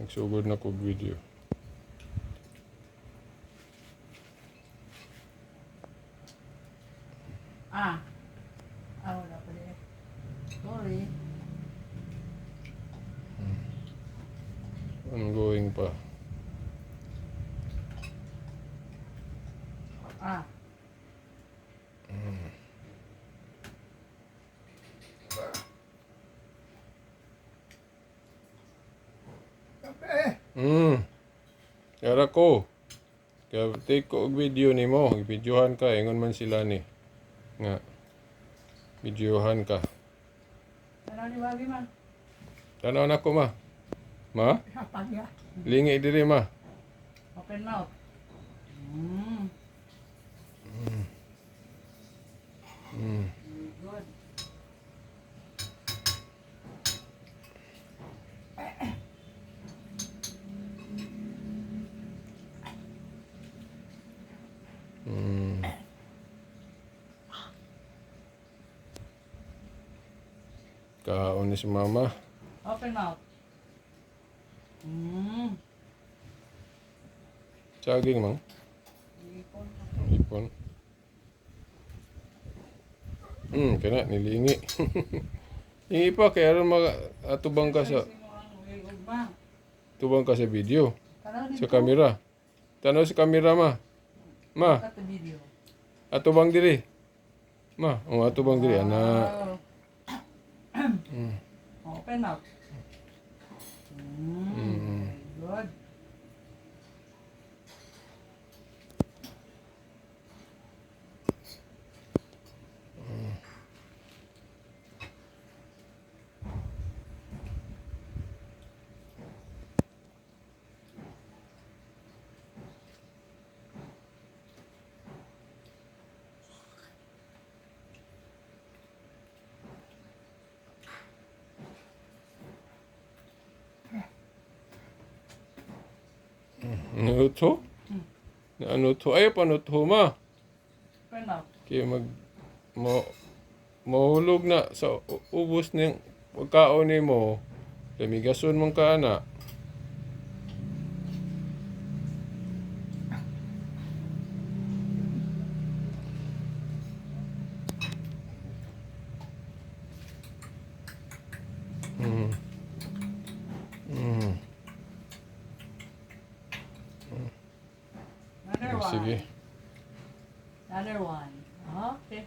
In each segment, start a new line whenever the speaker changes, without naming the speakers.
Nagsugod na kog video.
Ah. Ah, wala pala eh. Sorry.
Ongoing pa.
Ah.
Kape.
Yara ko. Kaya take ko og video nimo, videohan ka ingon man sila ni. Nga. Videohan ka.
Tanaw ni Bobby, ma.
Tanaw na ko, ma. Ma?
Hapag ya.
Lingi diri, ma.
Open mouth. Very good.
Kaon ni si mama.
Open mouth.
Saging mang.
Ipon.
Ipon. Kana nilingi. Lingi pa kay aron mag atubang ka sa tubang ka sa video,
Tanaw
sa
dito.
kamera. Tanaw sa kamera, ma. Ma,
Look at the video.
atubang diri. Ma, oh, atubang diri ana.
Wow. Open mouth. Very good.
Ano to? Ano to? Ay, paano to, ma?
Open mouth.
Kaya mag mo mahulog na sa ubos ng pagkaon nimo. Lamigason man ka na.
Another one.
Sige.
Another one. Okay.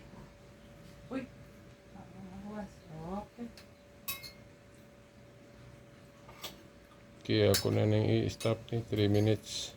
Uy. Okay.
Kaya ako na nang i-stop ni 3 minutes.